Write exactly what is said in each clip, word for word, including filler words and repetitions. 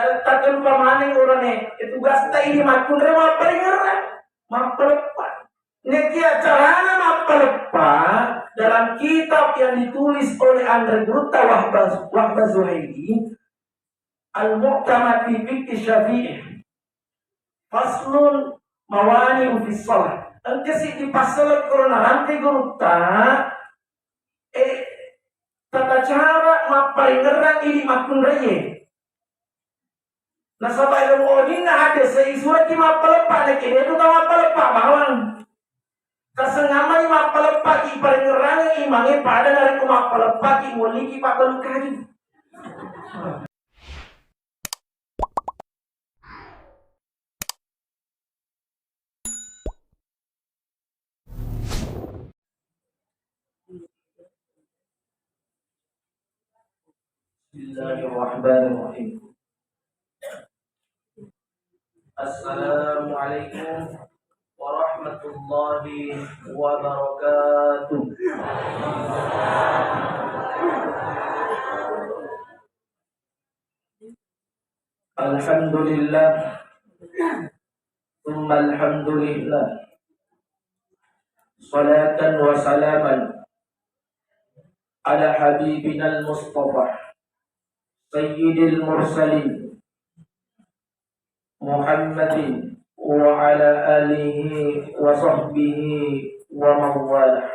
Takellupa maneng orane, e, tugasta idi makkunrai mapparingerrang, mappaleppa. Nekia carana mappaleppa, dalam kitab yang ditulis oleh Anre Gurutta Wahbah, Wahbah Zuhaili, Al-Mu'tamad fi Fiqhi Syafi'i, Faslun Mawani'u fi Shalah. Engka siddi passaleng koro narangkai gurutta, e, tata cara mapparingerrang idi makkunraie. Nasaba ero oninna hadese isuraki mappaleppa, nakke de tu tau mappaleppa bawang. Tasengammani mappaleppa iparingerrang imange pada narekko mappaleppa ki mulliki pabbalu kaju. Bismillahirrahmanirrahim. Assalamualaikum warahmatullahi wabarakatuh. Alhamdulillah. Tsumma alhamdulillah. Salatan wa salaman ala habibinal Mustafa, sayyidil mursalin, Muhammadin wa ala alihi wa sahbihi wa man walah.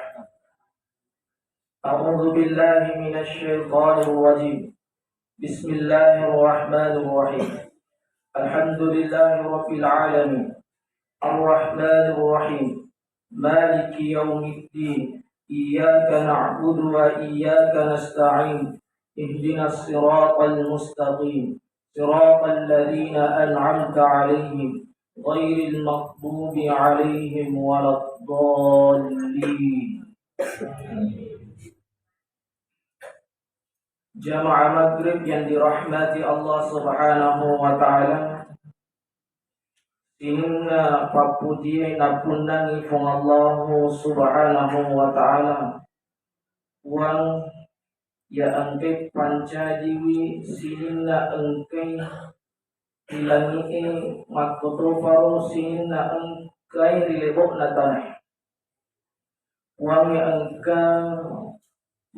A'udzu billahi minasy syaithanir rajim. Bismillahirrahmanirrahim. Alhamdulillahi rabbil alamin. Arrahmanirrahim. Maliki yaumiddin. Iyyaka na'budu wa iyyaka nasta'in. Ihdinas siratal mustaqim. Siratal ladzina an'amta 'alaihim, ghairil maghdubi 'alaihim waladdallin. Jamaah maghrib yang dirahmati Allah Subhanahu wa Ta'ala, sininna pappujie nappunnangi Puang Allahu Subhanahu wa Ta'ala, Puang iya engkai pancajiwi sininna engkai ri langi'e, makkotoparo sininna engkai ri lebo'na tanae. Puang iya engka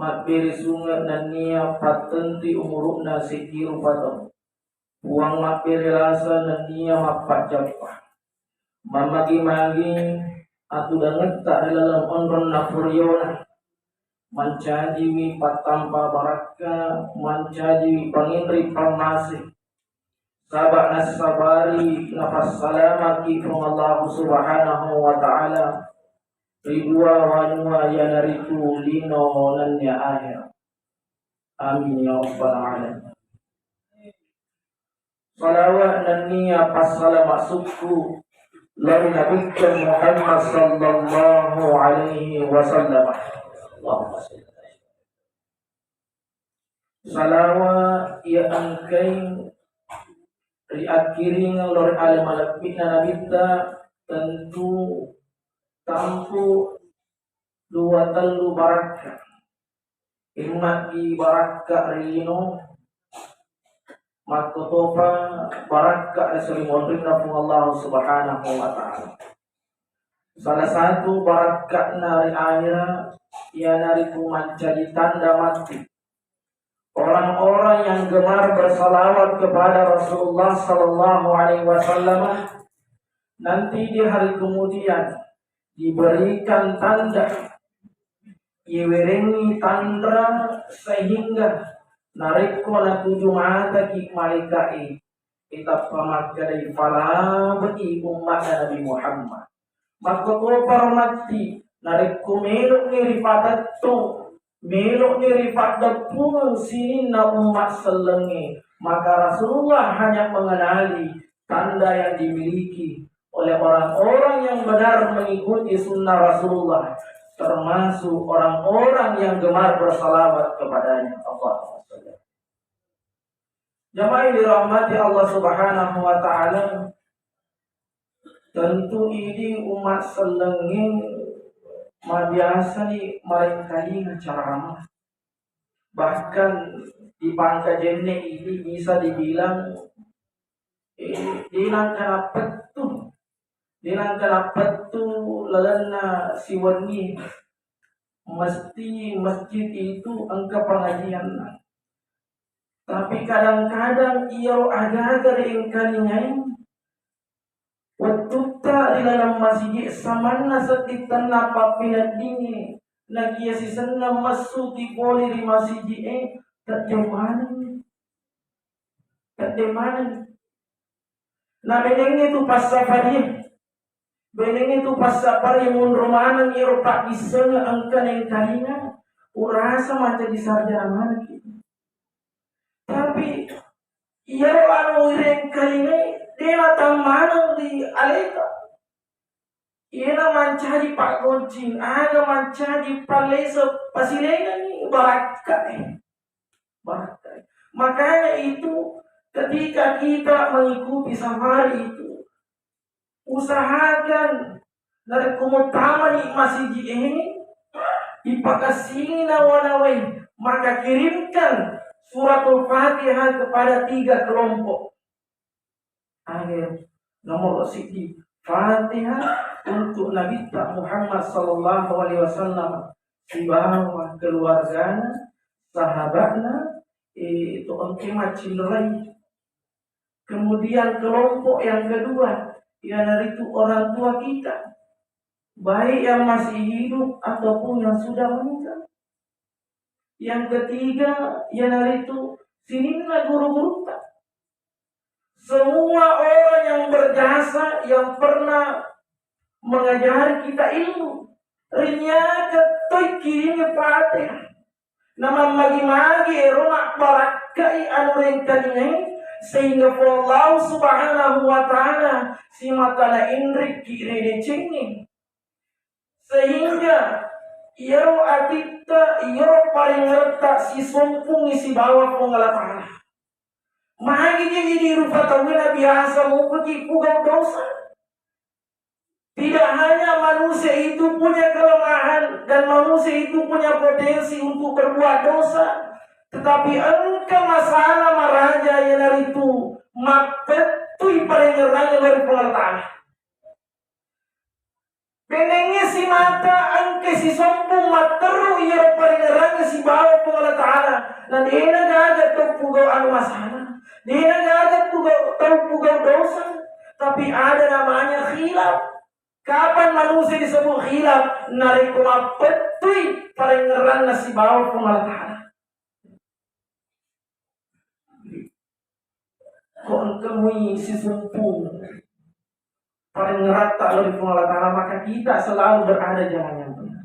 mabbere sunge nennia pattentui umuru'na seddi rupa taung. Puang mabbere lasa nennia mappajjappa. Mammagi-magi atudangetta ri laleng onrong napuriona. Mancajiwi pattampa barakka, mancajiwi panginri pammase. Saba nassabari napassalamaki Puang Allahu Subhanahu wa Ta'ala ri dua wanua, iyanaritu lino nennia ahera. Amin ya rabbal alamin. Salawat nennia passalama sukku lao ri Nabitta Muhammad sallallahu alaihi wasallam. Allahumma shalli. Salawat iya engkai riakkiring lao ri ale malebbi'na Nabitta tentu tampu dua tellu barakka. Imma'gi barakka ri lino, makkotopa barakka ri salimonrinna Puang Allah Subhanahu wa Ta'ala. Salah satu barakka'na ri ahera iyanaritu mancaji tanda matti. Orang-orang yang gemar bersalawat kepada Rasulullah sallallahu alaihi wasallam nanti di hari kemudian diberikan tanda, iwerengngi tanra sehingga narekko natuju mataki malaika'e, itappa makkedai, "Palabeki umma'na Nabi Muhammad." Makkotoparo matti narekko melo'ni ripatettong, melo'ni ripaddeppungeng sininna umma sellengnge, maka Rasulullah hanya mengenali tanda yang dimiliki oleh orang-orang yang benar mengikuti sunnah Rasulullah, termasuk orang-orang yang gemar bersalawat kepadanya. Allahumma shalli. Jamaah yang dirahmati Allah Subhanahu wa Ta'ala, tentu idi umma sellengnge mabiasani marengkalinga ceramah. Bahkan di Pangkajenne ini bisa dibilang Eh, de nangka napettu, de nangka napettu lalenna siwenni. Mesti masjid itu engka pengajianna. Tapi kadang-kadang iyaro aga-aga de engkalingai, wettutta ri laleng masigi samanna sedding tenna pappineddingngi, nakia sisenna messuki pole ri masigi e, tedde maneng. Tedde maneng. Na benengnge tu passapari, benengnge tu passapari munro maneng iyaro paddisseng engka nengkalinga, urasa mancaji sarjana maneng ki. Tapi iyaro anu irengkalingai dena tammaneng ri aleta. Iyena mancaji paggoncing, aga mancaji pallesa pasilengengi barakka e. Barakka e. Makanya itu ketika kita mengikuti safari itu, usahakan narekko muttamani masigi e, ipakassingi nawa-nawai, maka kirimkan suratul Fatihah kepada tiga kelompok. Akhir nomor siji, Fatihah untuk Nabitta Muhammad sallallahu alaihi wasallam, sibawa keluargana, sahabatna, eh, itu engke maccinrai. Kemudian kelompok yang kedua, iyanaritu orang tua kita, baik yang masih hidup ataupun yang sudah meninggal. Yang ketiga, iyanaritu sininna guru-gurutta. Semua orang yang berjasa, yang pernah mengajari kita ilmu, rinyaka toi kiringi Fatihah. Namammagi-magi ero mabbarakkai anu rengkalingai, sehingga Puang Allah Subhanahu wa Ta'ala simatana inrikki ri decengnge. Sehingga iyaro atitta, iyaro parengngeretta sisumpungngi sibawa Puang Allah Ta'ala. Magi jadi rupa tauwe na biasa mupaki pugau dosa. Tidak hanya manusia itu punya kelemahan dan manusia itu punya potensi untuk berbuat dosa, tetapi engka masalah maraja, iyanaritu mappettui parengngerang dari Puang Allah Ta'ala. Benengnge simata engka sisompung matteru iyaro parengngerangnge sibawa Puang Allah Ta'ala. Na dena gaga tau pugau anu masalah, dena gaga pugau, tau pugau dosa, tapi ada namanya khilaf. Kapan manusia disebut khilaf? Narekko mappettui parengngeranna sibawa Puang Allah Ta'ala. Ko engka mui sisumpung parengngeretta lao ri Puang Allah Ta'ala, maka kita selalu berada jalan yang benar.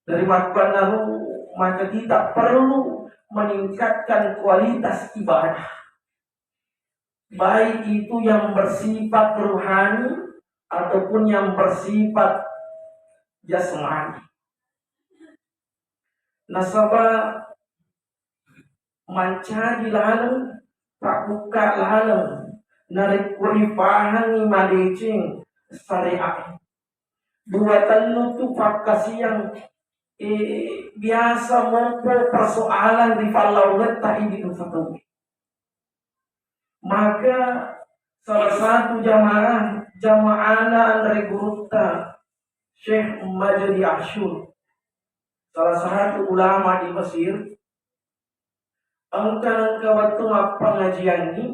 Dari makkuannaro, maka kita perlu meningkatkan kualitas ibadah, baik itu yang bersifat rohani ataupun yang bersifat jasmani. Nasaba mancaji laleng, pabbukka laleng, narekko ripahangi madeceng syariat. Dua tellu tu pakkasiang, eh, biasa mompo persoalan ri pallawengetta idi rupa tauwe. Maka salah satu jamaah, jamaahna anre gurutta Syekh Majdi Asyur, salah satu ulama di Mesir, engka nengka wettu mappangajiangngi,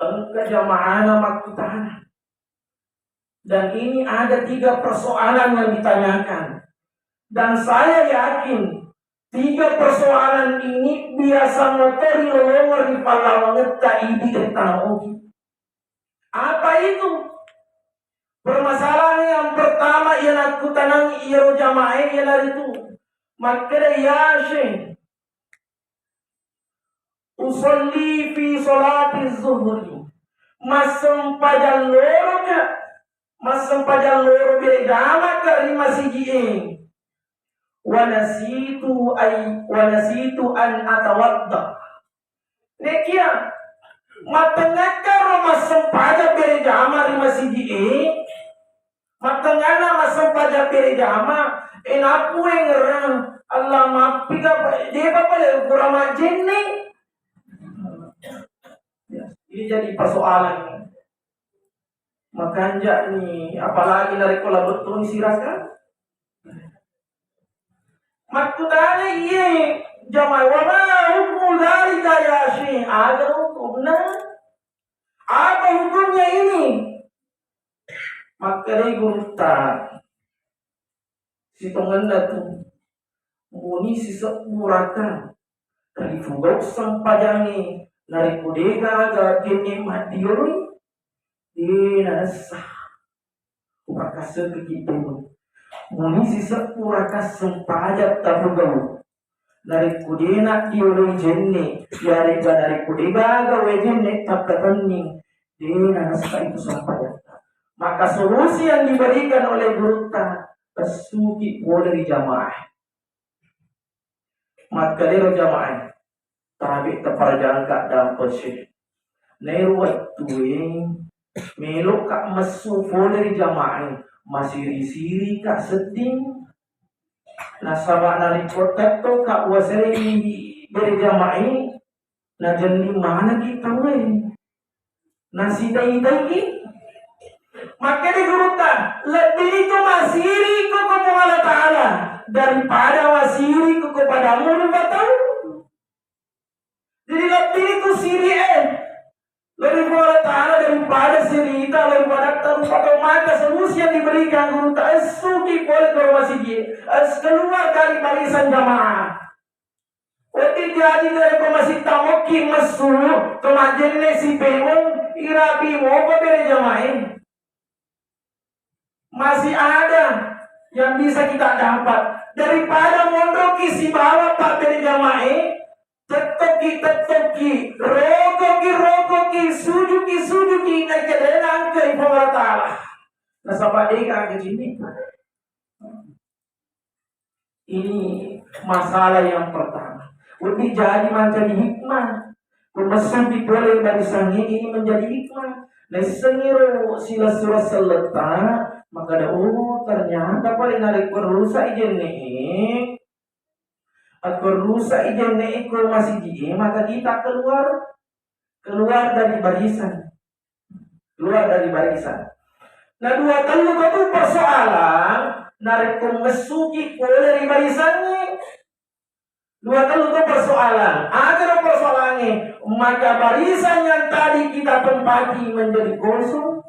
engka jamaahna makkutana. Dan ini ada tiga persoalan yang ditanyakan. Dan saya yakin tiga persoalan ini biasa motori lolongeng ri pallawangetta idi ri tana ogi. Apa itu? Permasalahan yang pertama yang aku tanang iyaro jamaah iyanaritu makkeda, "Ya Syekh, usolli fi sholati zuhri, massempajang loroka, massempajang loro berejamaka ri masigi'e, wa nasitu ay, wa nasitu an atawadda." Nekia mattengakkaro massempajang berejama ri masigi'e, mattenganna massempajang berejama, e, nappuengereng, Allah mappiga, depa pale kurang majjenne. Jadi persoalan makanja'ni, apalagi narekko labettoni siraka. Makkutana iye jamaah, "Wa ma hukmu dzalika ya Syekh?" Aga hukumna? Apa hukumnya ini? Makkedai gurutta, sitongenna tu, muni sisebbu raka rifugau sempajangnge, narekko de gaga kenne maddioloi, de nanessa. Upakkasekki pemeng. Muni sisebbu raka sempajang tafugau. Narekko de naddioloi jenne, yarega narekko de gaga wae jenne takkatenning, de nanessa itu sempajatta. Maka solusi yang diberikan oleh gurutta, essuki pole ri jamaah. Makkedaro jamaah, tabe taparajangka dampeng Syekh. Naero wettue meloka messu pole ri jamaah, masiri-sirika sedding. Nasaba narekko tettoka uasai bere jamaah, najelli manengki tauwe. Nasitai-taiki. Makkeda gurutta, lebbi itu masiri ko ko Puang Allah Ta'ala daripada masiri ko ko padamu rupa tau. Jadi lebbi itu siri e lebbi Puang Allah Ta'ala daripada siri ita lebbi pada rupa tau. Maka solusi yang diberikan gurutta, essuki pole ke rumah sigi, es keluar dari barisan jamaah. Wedding jadi narekko masittamokki messu, to majjenne sipemeng, irapi mopa bere jamae. Masih ada yang bisa kita dapat daripada monroki sibawa pabbere jamae, tettokki, tettokki, rokoki, rokoki, sujuki, sujuki, naikkedena engka ipong Allah Ta'ala. Nasaba deka kecinta. Ini masalah yang pertama. Wedding jadi mancaji hikmah. Pemessuki pole barisangnge ini menjadi hikmah. Naissengiro silessureng selletta, makkeda, oh, ternyata pole narekko rusak i jenne'e, akko rusak i jenne'e ko masigi e, maka kita keluar, keluar dari barisan. Keluar dari barisan. Nah, dua tellu tu persoalan, narekko messuki pole ri barisangnge. Dua tellu tu persoalan. Ada persoalannya, maka barisan yang tadi kita tempati menjadi kosong.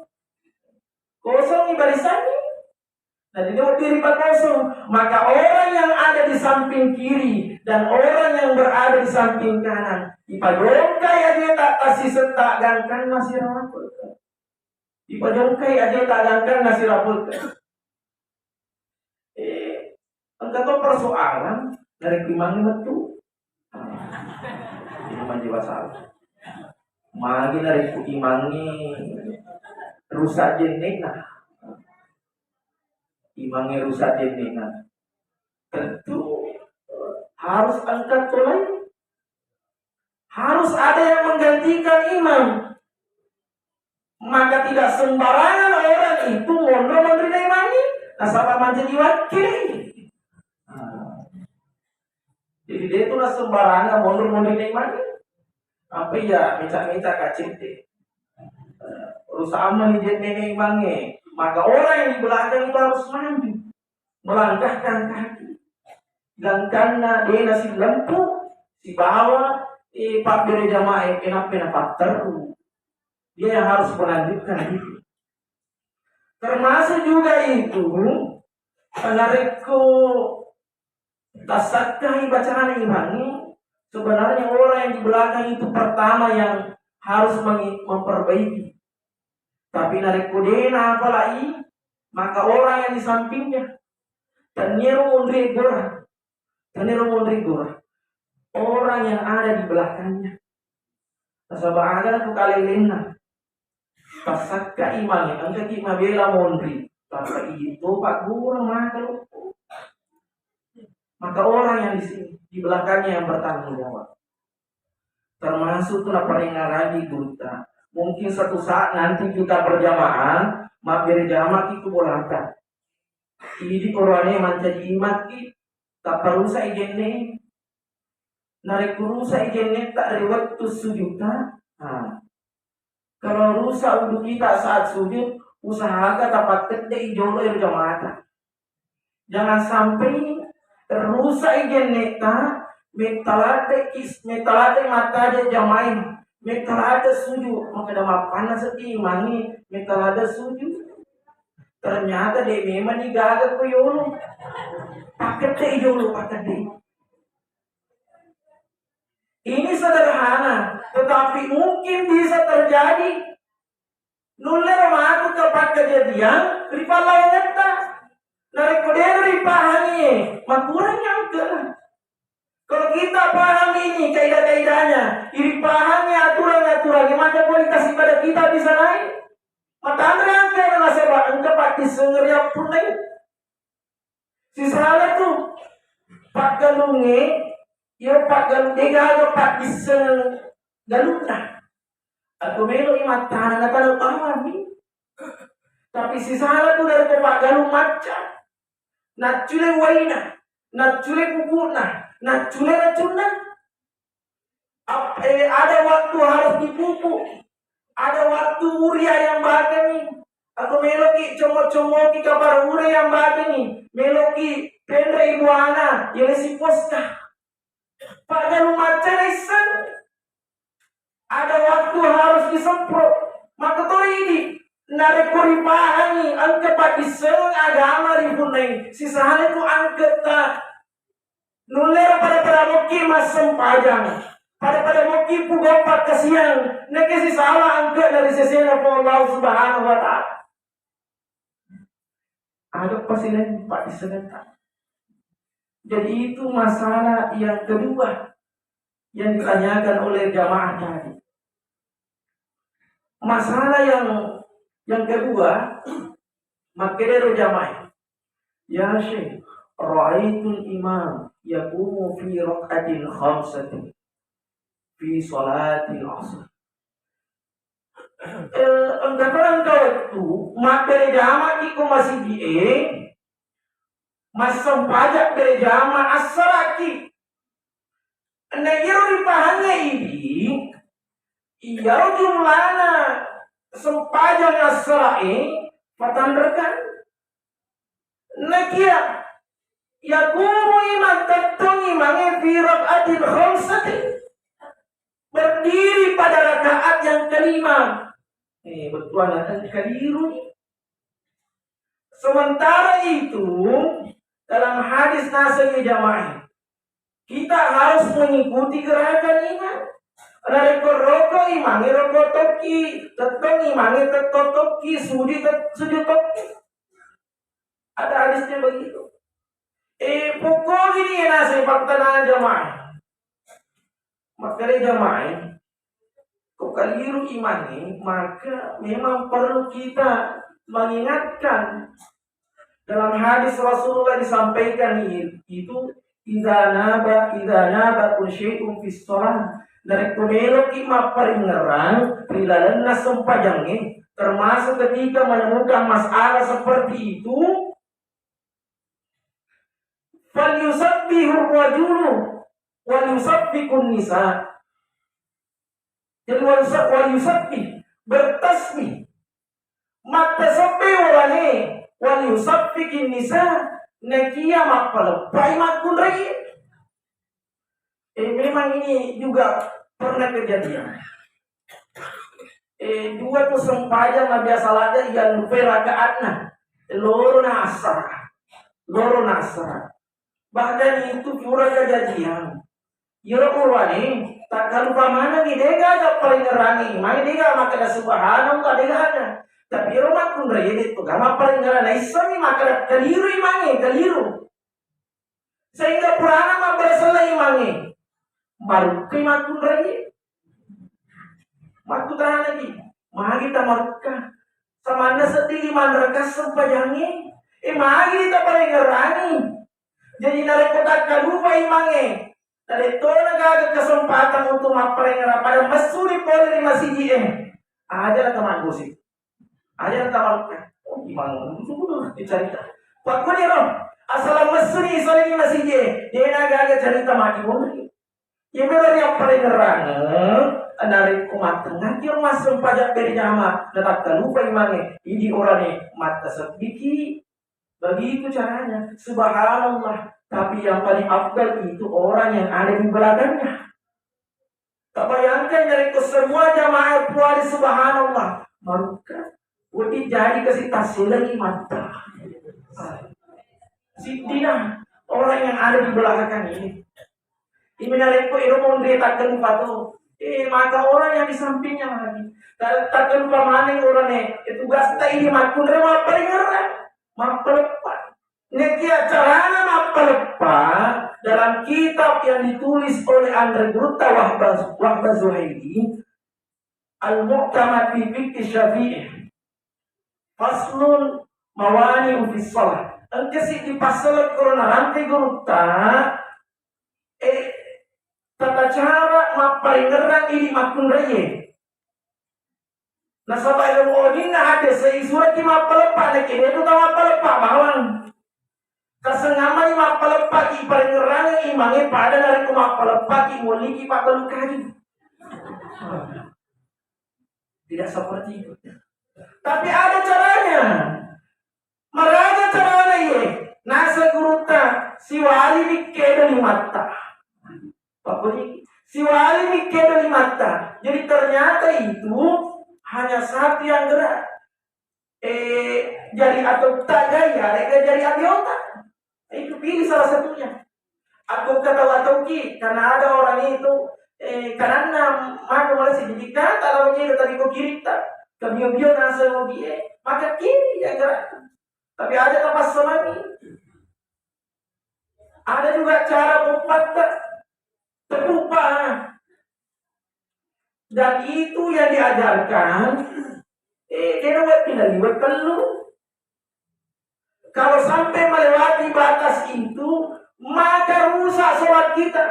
Kosong di barisannya. Jadi, dia diri pakosong. Maka orang yang ada di samping kiri dan orang yang berada di samping kanan, ipajongkai aja tak kasih setak gangkan masih rapat. Ipajongkai aja tak gangkan masih rapat. Eh, engka to persoalan dari imang metu. Ini manjiwa salah. Magi narekko imangnge rusak jenne'na. Imangnge rusak jenne'na. Tentu harus angkat tolai. Harus ada yang menggantikan imam. Maka tidak sembarangan orang itu monro monrina imangnge. Nasaba mancaji wakkili. Nah. Jadi, de tu nasembarangan monro-monro imangnge. Apa iya, meca-meca kacete. Rusak aman di jenne imangnge. Maka orang yang di belakang itu harus maju. Melangkahkan kaki. Gangkanna de nasillempu, sibawa, eh, pabbere jamaah, eh, kenapa patteru. Dia yang harus melanjutkan itu. Termasuk juga itu, narekko tassakkai bacana imangnge, sebenarnya orang yang di belakang itu pertama yang harus mengi-, memperbaiki. Tapi narekko de napalai, maka orang yang di sampingnya, taniaro monri gora, taniaro monri gora, orang yang ada di belakangnya. Nasaba aga tu kalelenna. Tassakka imangnge, engkaki mabela monri. Tapi itu pagguru maka loppo. Maka orang yang di sini, di belakangnya yang bertanggung jawab. Termasuk tu naparingarangi gurutta. Mungkin satu saat nanti kita berjamaah, mabbere jamaah itu bolata. Idi oroane mancaji imamki, tappa rusak i jenne. Narekko rusak i jenne ta ri wettu sujutta, ha. Kalau rusak wudu kita saat sujud, usahakan tapakkedde jolo ero jamaata. Jangan sampai rusak i genneta, metta ladde kis, metta ladde mattaja jamai, metta ladde sujud, makkeda mappanna seddi imangi, metta ladde sujud. Ternyata de memang ni gaga ko yolo. Pakkedde jolo, pakkedde. Ini sederhana, tetapi mungkin bisa terjadi. Nullero matu ke pakkajadiang ri pallawangetta. Narekko dena ripahangi, makurang angkena. Kalau kita paham ini kaidah-kaidahnya, iripahangi aturan-aturannya, maka kualitas ibadah kita bisa naik. Matanre angkena nasaba engka paddisseng riappunnai. Sisala tu paggalungnge, iya paggalung de gaga paddisseng galunna. Atau melo i mattana na tau awami. Tapi sisala tu dari ko paggalung macca. Naccule waina, naccule pupukna, naccule racunna. Ap-, eh, ada waktu harus dipupuk, ada waktu urea yang bateni. Atau meloki commo-commoki kapara urea yang bateni, meloki penre ibuana, yelesi poska. Paggalung macca naisseng. Ada waktu harus disemprot. Maka to idi, narekko ripahangi engka paddisseng agama ripunnai, sisala tu angketta. Nullero pada-pada mokki massempajang, pada-pada mokki pugau pakkasiang, neke sisala angke dari sesena Puang Allah Subhanahu wa Ta'ala. Ada pasilen paddissengetta. Jadi itu masalah yang kedua yang ditanyakan oleh jamaah tadi. Masalah yang yang kedua, makkedero jamaah, "Ya Syekh, ra'aitul imam yaqumu fi rak'atin khamsatin fi salatil asr." Eh, engka to engka wettu mabbere jamaki ko masigi e, massempajang bere jama assaraki. Na iyaro ripahangnge idi, iyaro jumlana sempajang assara e patanrekang. Nakia yakumu imang tettong imangnge fi rak'atin khamsatin, berdiri pada rakaat yang kelima. Eh, bettuanna kan keliru. Sementara itu, dalam hadis naseng jamaah, kita harus mengikuti gerakan imam. Narekko roko imangnge roko tokki, tettong imangnge tettong tokki, sujud tet-, sujud tokki. Ada hadisnya begitu. Eh, pokoknya ini ya naseng pertanyaan jamaah. Makkeda jamaah, ko kaliru imangnge, maka memang perlu kita mengingatkan. Dalam hadis Rasulullah disampaikan i-, itu, "Idza naba, idza naba kun syai'un fis shalah." Narekko meloki mapparingngerang ri lalenna sempajangnge, termasuk ketika menemukan masalah seperti itu, "Falyusabbihur rajulu wal yusaffiqun nisa." Jadi wal yusa-, wal yusabbih, bertasbih. Mattasebbe warane, wal yusaffiqin nisa, nakia mappaleppai makkunrai. Eh, memang ini juga pernah kejadian. Eh, dua tu sempajang na biasa ladde iya lupai rakaatna. Loro na assara. Loro na assara. Bahkan itu pura kejadian. Iyaro purane takkalupa manengngi, degaga paringngerangngi, magi dega makkeda subhanallah, degaga. Tapi iyaro makkunrai de to gama paringngerang, naissengngi makkeda keliru imangnge, keliru. Sehingga purana mabbere selleng imangnge, marukkai makkunrai. Makkutanaki, magi tamarukka? Samanna seddi lima rakaat sempajangnge. Eh, magi taparengngerangi? Jadi narekko takkalupa imangnge, nadettona gaga kesempatan untuk mapparengngerang pada messuri pole ri masiji e. Aja na tamaggosip. Aja na tamarukka. Oh, imang dulu dicarita. Pakkuni ro, asal messuni isole ri masiji e, dena gaga carita mati wonri. Iyamiro riapparengngerangeng, Narekko mattengngaki ro massempajang berjamaah, natakkalupai mange, idi orane mattasebbiki. Begitu caranya. Subhanallah. Tapi yang paling afdal itu orang yang ada di belakangnya. Tabayangkan narekko semua jamaah puari subhanallah, marukka. Wedding jadi kasi tasselengi matta. Siddina orang yang ada di belakang ini. Ini narekko ero monri takkalupa to. Eh, maka orang yang di sampingnya lagi. Ta-, takkalupa maneng orane, eh, tugasta ini makkunrai mapparingerang, mappaleppa. Nekia carana mappaleppa dalam kitab yang ditulis oleh Andre Gurutta Wahbah, Wahbah Zuhaili, Al-Mu'tamad fi Fiqh Syafi'i. Faslun mawani fi shalah. Engka siddi passaleng koro narampe gurutta, eh, tata cara mapparingerang idi makkunraie. Nasaba ero oninna hadese isuraki mappaleppa, nakke de tu tau mappaleppa bawang. Tasengamani mappaleppa ki paringerang imange pada narekko mappaleppa ki moliki pabbalu kaju. Tidak seperti itu. Tapi ada caranya. Maraga carana iye, nasa gurutta, siwali mikkedo limatta. Pakkoni, siwali mikkedo limatta. Jadi ternyata itu hanya satu yang gerak. Eh, jari atau tak jari, arega jari abiota. Itu pilih salah satunya. Aku ketawa tauki karena ada orang itu, eh, kananna maka mulai sedikit kata lawannya itu tadi kok kiri tak kebio-bio nasa mogi, eh, maka kiri ya gerak. Tapi ada tempat semani. Ada juga cara upatta tepupa. Dan itu yang diajarkan, eh, kena buat pindah liwat tellu. Kalau sampai melewati batas itu, maka rusak sholat kita.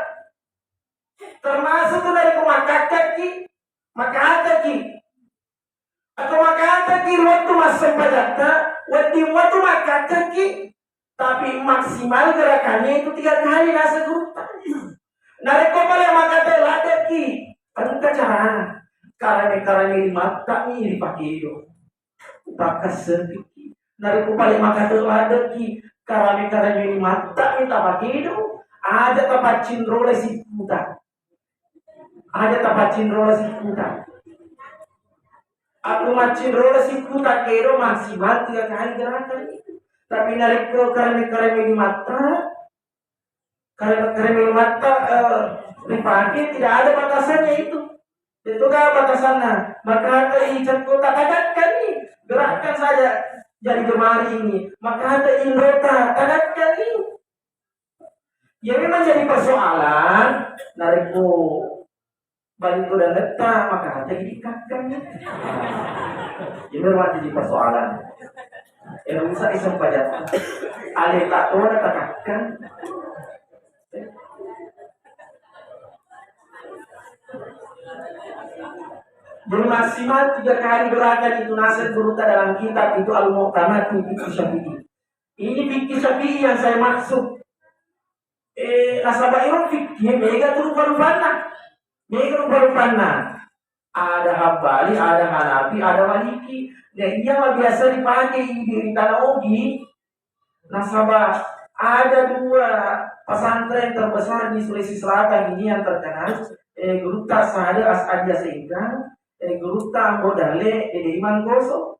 Termasuk tu dari pemakakkaki, makataki. Atau makataki waktu massempajatta, wedding waktu makataki, tapi maksimal gerakannya itu tiga kali nasa gurutta. Narekko pale makata ladaki, engka carana. Karame-karame limatta mi ripakedo. Upakkassengki. Narekko pale makate ladeki, karame-karame limatta mi tapakedo. Aja tapaccinrole sipputa. Aja tapaccinrole sipputa. Aku maccinrole sipputa kedo maksimal tiga kali gerakan itu. Tapi narekko karame-karame limatta, Karena, karena mata, eh, dipakai tidak ada batasannya itu. Itu kan batasannya. Maka hata icakko tak tagakkan nih. Gerakkan saja jari jemari ini. Maka hata indota tagakkan nih. Ya memang jadi persoalan. Narekko bali tudangetta, maka hata dikakkang. Ini mati di persoalan. Eh, rusak iseng pajak. Ale tak ora takakkang. Jadi maksimal tiga kali gerakan itu nasihat gurutta dalam kitab itu Al-Mu'tamad fi Fiqh Syafi'i. Ini fikih Syafi'i yang saya maksud. Eh, nasaba iro fikih mega tu rupa-rupanna. Mega rupa-rupanna. Ada Hambali, ada Hanafi, ada Maliki. Nah, iya mah biasa dipakai di, di Tanah Ogi. Nasaba ada dua pesantren terbesar di Sulawesi Selatan ini yang terkenal. Eh, Gurutta Sahada As'adiyah Sengkang, eh, Gurutta Ambo Dalle, Dede Imang Koso.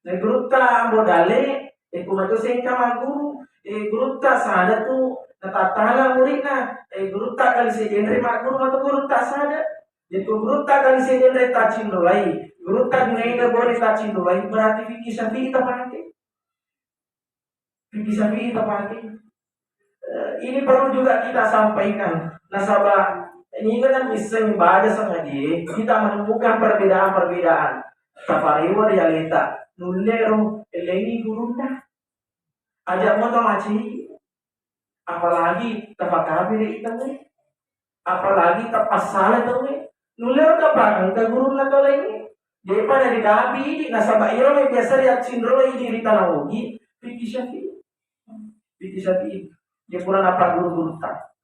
Na gurutta Ambo Dalle, e, kumato Sengkang magguru, e, Gurutta Sahada tu natattala muridna, e, Gurutta Kalise Denre magguru mato Gurutta Sahada. Yako Gurutta Kalise Denre taccinrolai, Gurutta Junaidi Bore taccinrolai, berarti fikih Syafi'i tapake. Fikih Syafi'i tapake. Eh, ini perlu juga kita sampaikan. Nasaba, ini kan misseng baja sangadie, kita menemukan perbedaan-perbedaan. Taparewa ri aleta, nullero elengi gurunna. Aja moto maci, apalagi tapakabiri itamu. Apalagi tapassala tauwe. Nullero kapang engka gurunna tau laingnge. Depa naridapi idi, nasaba iyaro mai biasa riaccinrolo idi ri Tanah Ogi, Fikih Syafi'i. Fikih Syafi'i. Dia pura napagguru-gurutta.